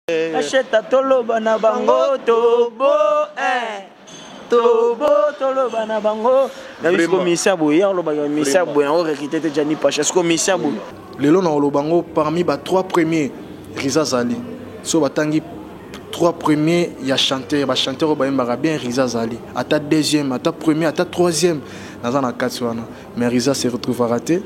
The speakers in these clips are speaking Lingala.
Acheta toloba na bango tobo eh. Tobo toloba na bango. Na biso misia boye ya loba ya misia boye yango recruter te Gianni Pacha siko misia boye. Lelo na oloba ngo parmi ba trois premiers Riza Zali. So batangi trois premiers ya chanteur ba chanteur oyo bayembaka bien Riza Zali. Ata deuxième, ata premier, ata troisième naza na kati wana. Mais Riza se retrouvera te.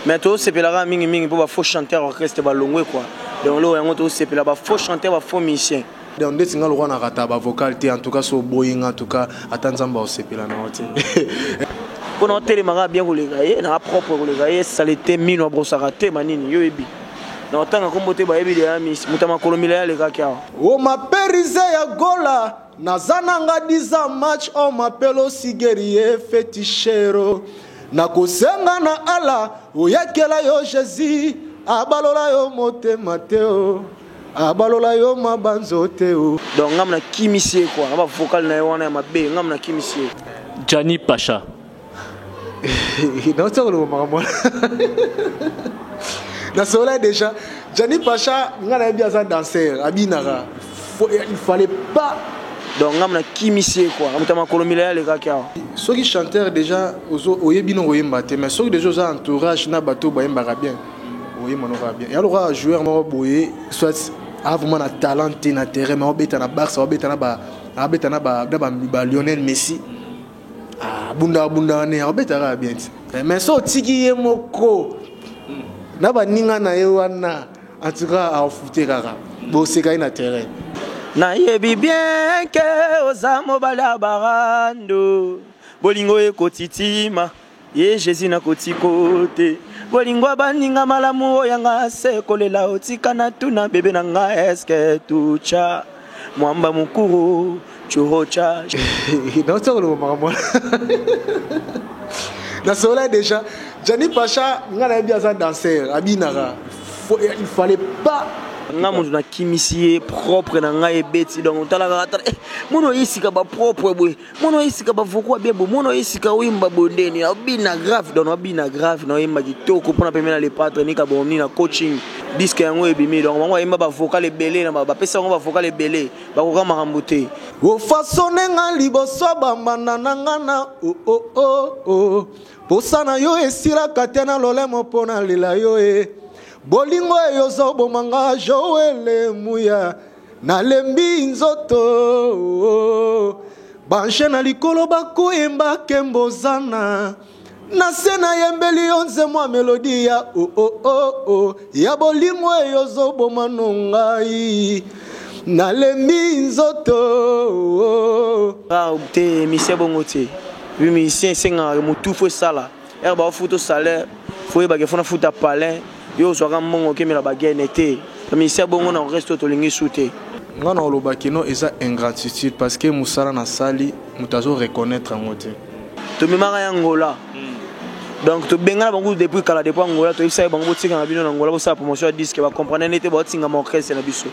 Mais tosepelaka mingi mingi mpo ba faux chanteur orchestre balongwe quoi. Donc lelo yango tosepela ba faux chanteur ba faux musicien. Donc ndeti nga lokwa na rata ba vocal te en tout cas so boyi nga en tout cas ata nzambe osepela na yo te. Mpo na otelemaka bien koleka ye na propre koleka ye salete mino abrosaka te manini yo yebi na otanga kombo te bayebi deya moto ya makolo milai alekaki awa. O maperize ya gola naza nanga 10 match o mapelo sigerie fetichero nakosenga na ala oyakela yo Jesus abalola yo motema te o abalola yo mabanzo te o. Donc ngam na kimisi ye quoi na ba vocal na ye wana ya mabe ngam na kimisi ye. Gianni Pacha. Nauti koloba makambo wana nasolola déjà Gianni Pacha nga nayebi aza danseur abinaka il fallait pas. Donc ngam na kimisi ye quoi moto ya makolo milai alekaki awa. Soki chanteur déjà oyebi no koyemba te mais soki déjà oza entourage na bato bayembaka bien oyemba no kaka bien ya lokola joueur moko boye soit a vraiment na talent te na terrain mais obeta na Barça obeta na ba abeta na ba na ba Lionel Messi abunda abunda ne obetaka bien te mais so otiki ye moko na baninga na ye wana en tout cas afute kaka boseka ye na terrain. Nayebi bien ke oza mobali ya barando bolingo ekotitima ye Jésus nakotiko te bolingo ya baninga malamu oyo yanga se kolela otika na tuna bebe na nga eske tucha mwamba mukuru churocha. Nauti koloba makambo wana nasolola déjà Gianni Pacha nga nayebi aza danseur abinaka il fallait pas. Nga moto nakimisi ye propre na ngai ebeti donc otalaka tala mona oyesika ba propre boye mona oyesika ba vocal bien boye mona oyesika oyemba boye ndeni obina grave donc obina grave na oyemba kitoko mpona pembe na le padre nika bomni na coaching disque yango ebimi donc bango bayemba ba vocal ebele na bapesa bango ba vocal ebele bakoka makambo te. Ofasone nga liboso bambanda na nga na oh oh oh oh posa na yo esilaka te na lolemo mpo na lela yo e bolingo eyo ozoboma nga Joël Muya nalembi nzoto banche na likolo bakoyemba kembo zana na se nayembeli yo nzembo ya melodi ya oh oh oh oh ya bolingo eyo ozoboma no ngai nalembi nzoto. Ah, te musicien bongo te oui musicien esengaka motu fo esala ere baofuta salaire fo oyebake fo nafuta palin yo ozwaka mbongo okemela bagene te musicien bongo na orchestre tolingi su te. Nga na olobaki no eza ingratitude parce que mosala nasali moto azo reconnaître yango te. Tomemaka ya Angola donc tobengana bango depuis kala depuis Angola toyebisaki bango botikanga bino na Angola bosala promotion ya disque bacomprendre nde te baotingama orchestre na biso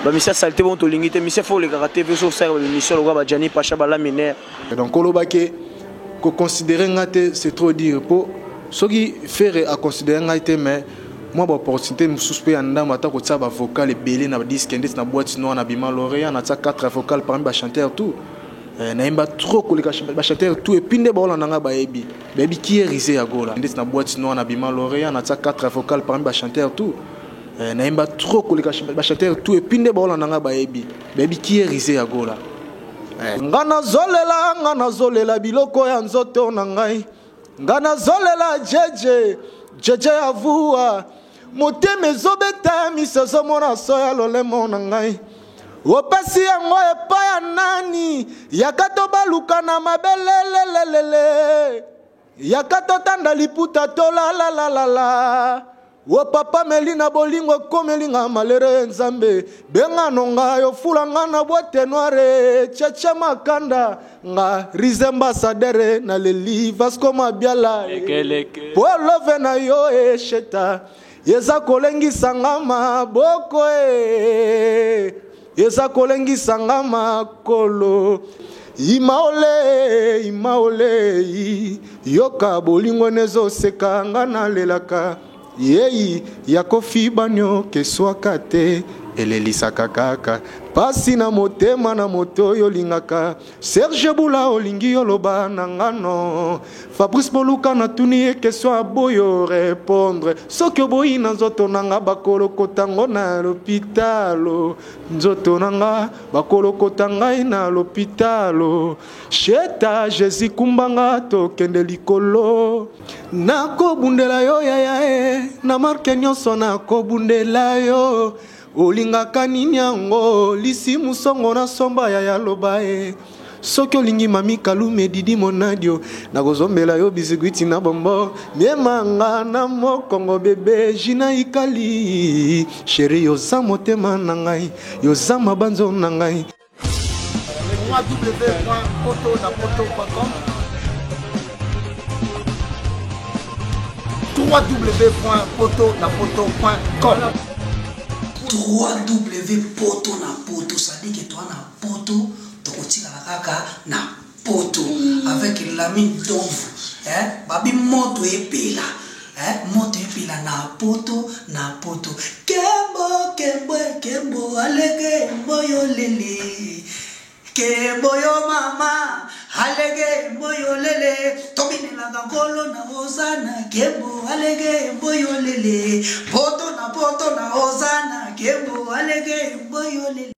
bamisia salite bongo tolingi te misia fo olekaka te so osalaka bamission lokola ba Gianni Pacha balaminaire. Donc olobaki koconsidere nga te c'est trop dire po soki Ferre aconsidere ngai te mais moi ba opportunité mosusu mpe ya ndambo ata kotia ba vocal ebele na disque ndeti na boîte noire na bima lauréat natia 4 vocal parmi ba chanteur tout nayemba trop koleka ba chanteur tout et puis nde baolanda nga bayebi bayebi qui est Rizé ya Gola ndeti na boîte noire na bima lauréat natia 4 vocal parmi ba chanteur tout nayemba trop koleka ba chanteur tout et puis nde baolanda nga bayebi bayebi qui est Rizé ya Gola. Nga nazolela nga nazolela biloko ya nzoto na ngai nga nazolela jeje jeje ya vua motema ezobeta miso ezomona so ya lolemo na ngai opesi yango epai ya nani yaka tobaluka na mabelelelelele yaka totanda liputa tolalalalala o papa melina bolingo ekomelinga malere nzambe bengano ngai ofula nga na boîte noire cheche makanda nga rizemba sadere na leli Vasco Mabiala po love na yo esheta eza kolengisa nga maboko e eza kolengisa nga makolo imaole imaole yoka bolingo nezoseka nga nalelaka yei ya kofi banyo keswaka te Elelisaka kaka pasi na motema na moto oyo olingaka. Serge Bula olingi oloba na nga non. Fabrice Boluka natuni ye question aboyi o repondre. Soki oboyi na nzoto na nga bakolokota ngo na lopitalo. Nzoto na nga bakolokota ngai na lopitalo. Sheta Jesus kumba nga tokende likolo. Nakobundela yo yaya e na marke nyonso nakobundela yo. Olingaka nini yango lisi musongo na somba yaya loba e. Soki olingi mami kalume didi monadio nakozombela yo bisikuiti na bombo miemanga na mokongo bebe jina ikali sheri yoza motema na ngai yoza mabanzo na ngai. www.potonapoto.com www.potonapoto.com 3W poto na poto, c'est-à-dire que toi na poto tokotikala kaka na poto avec Lamine Domvu, eh babi moto epela, eh moto epela na poto na poto. Kembo kembo kembo alege mboyo lele. Kembo yo mama alege mboyo lele. Tobinelaka nkolo na hosana. Kembo alege mboyo lele. Poto na poto na hosana. Kembo alege mboyo lele.